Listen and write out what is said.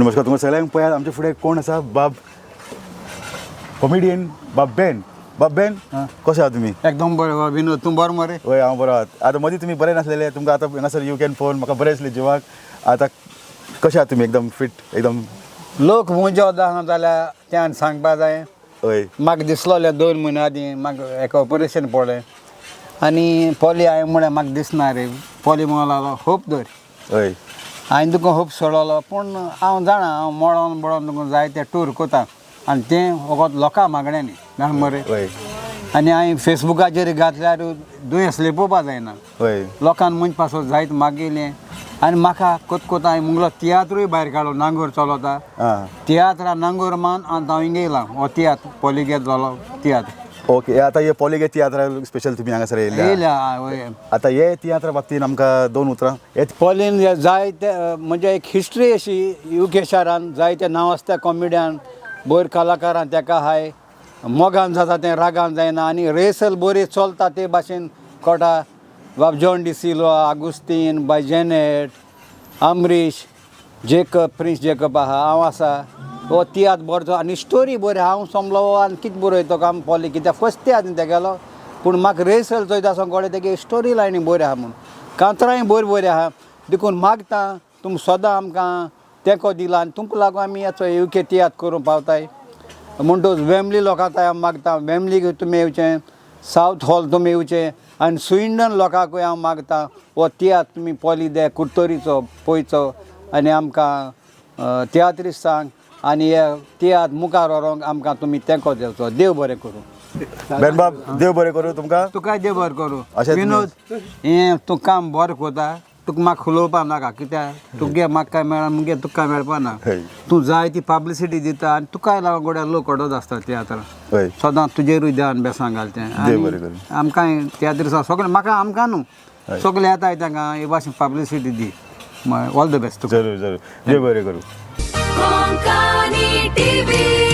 नमस्कार तुमकां सगळ्यांक. पळयात, आमच्या फुडें कोण आसा. बाब कॉमेडियन बाब बेन. बाब बेन, कशें आहा तुमी? एकदम बरें बाबा विनोद, तूं बरो मरे? वय, हांव बरो आहात. आतां मदीं तुमी बरें नासलेले. तुमकां आतां हांगासर you can phone. म्हाका बरें दिसलें जिवाक. आतां कशें आहा तुमी? एकदम फिट एकदम? लोक मुजो आहा जाल्यार त्यान सांगपा जाय. म्हाका दिसलोलें 2 म्हयने आदीं म्हाका एक ऑपरेशन पडलें आनी पोली हांवें म्हळें, म्हाका दिसना रे. पोली म्हणूंक लागलो, होप धर. हांवें तुका होप सोडलो, पूण हांव जाणा, हांव मळोन बळोन तुका जायते टूर कोता आनी तें फकत लोकां मागण्यांनी, जाणा मरे. आनी हांवें फेसबुकाचेर घातल्यार दुयेंस लिपोवपा जायना. लोकान म्हजे पासत जायत मागिल्लें आनी म्हाका कोत कोत हांवें मुगलो तियात्रूय भायर काडलो, नांगोर चलोता. तियात्रा नांगोर मान आनी हांव हिंगा येयला. हो तियात्र पोलिगेत जालो तियात्र. ओके, आतां हे पोलिगे तियात्रा स्पेशल तुमी हांगासर येयल्ले. येयल्या, हय. आतां हे तियात्रा बाबतीन आमकां दोन उतरां हे. पोलीन जायते, म्हणजे एक हिस्ट्री अशी युके शारान जायते नांवाजत्या कॉमेडियन, बरे कलाकारान तेका हाय मोगान जाता तें रागान जायना आनी रिहर्सल बरी चलता. ते भाशेन कोटा बाब जॉन डिसिल्वा, आगुस्तीन, बाय Janet, Amrish, Jacob, Prince Jacob आहा, हांव आसा. हो तियात्र बरो आनी स्टोरी बरी. हांव समलो आनी कितें बरयतो काम पोली, कित्याक फस्ट तियात्र न्ही तेगेलो, पूण म्हाका रिहर्सल चोयता आसतना कळ्ळें तेगे स्टोरी लायनी बरी आहा म्हूण. कांतरांय बरी बरी आहा. देखून मागता, तुमी सदां आमकां तेंको दिला आनी तुमकां लागून आमी याचो युके तियात्र करूंक पावताय. म्हणटकूच वेमली लोकांक हांव मागता, वेमलीक तुमी येवचें, सावथ हॉल तुमी येवचें आनी स्विंडन लोकांकूय हांव मागता, हो तियात्र तुमी पोली दे कुडतरीचो पळयचो आनी आमकां तियात्रिस्तांक आनी हे तियात्र मुखार व्हरोंक आमकां तुमी तेंको दिवचो. देव बरें करूं. बेन बाब, देव बरें करूं तुमकां. तुकाय देव बरें करूं. अशें विनोद, हें तूं काम बरें कोता. तुका म्हाका उलोवपा नाका, कित्याक तुगे म्हाका काय मेळना, मुगे तुका काय मेळपा ना. तूं जाय ती पब्लिसिटी दिता आनी तुकाय लागून गोड्या लोक कडत आसता तियात्रां. सदां तुजेरूय ध्यान बेसां घालचें. देव बरें करूं. आमकां तियात्रिसां सगळें म्हाका आमकां न्हू, सगळे येताय तांकां हे भाशेन publicity the. All the best तुका. जरूर जरूर, देव बरें करूं. Konkani TV.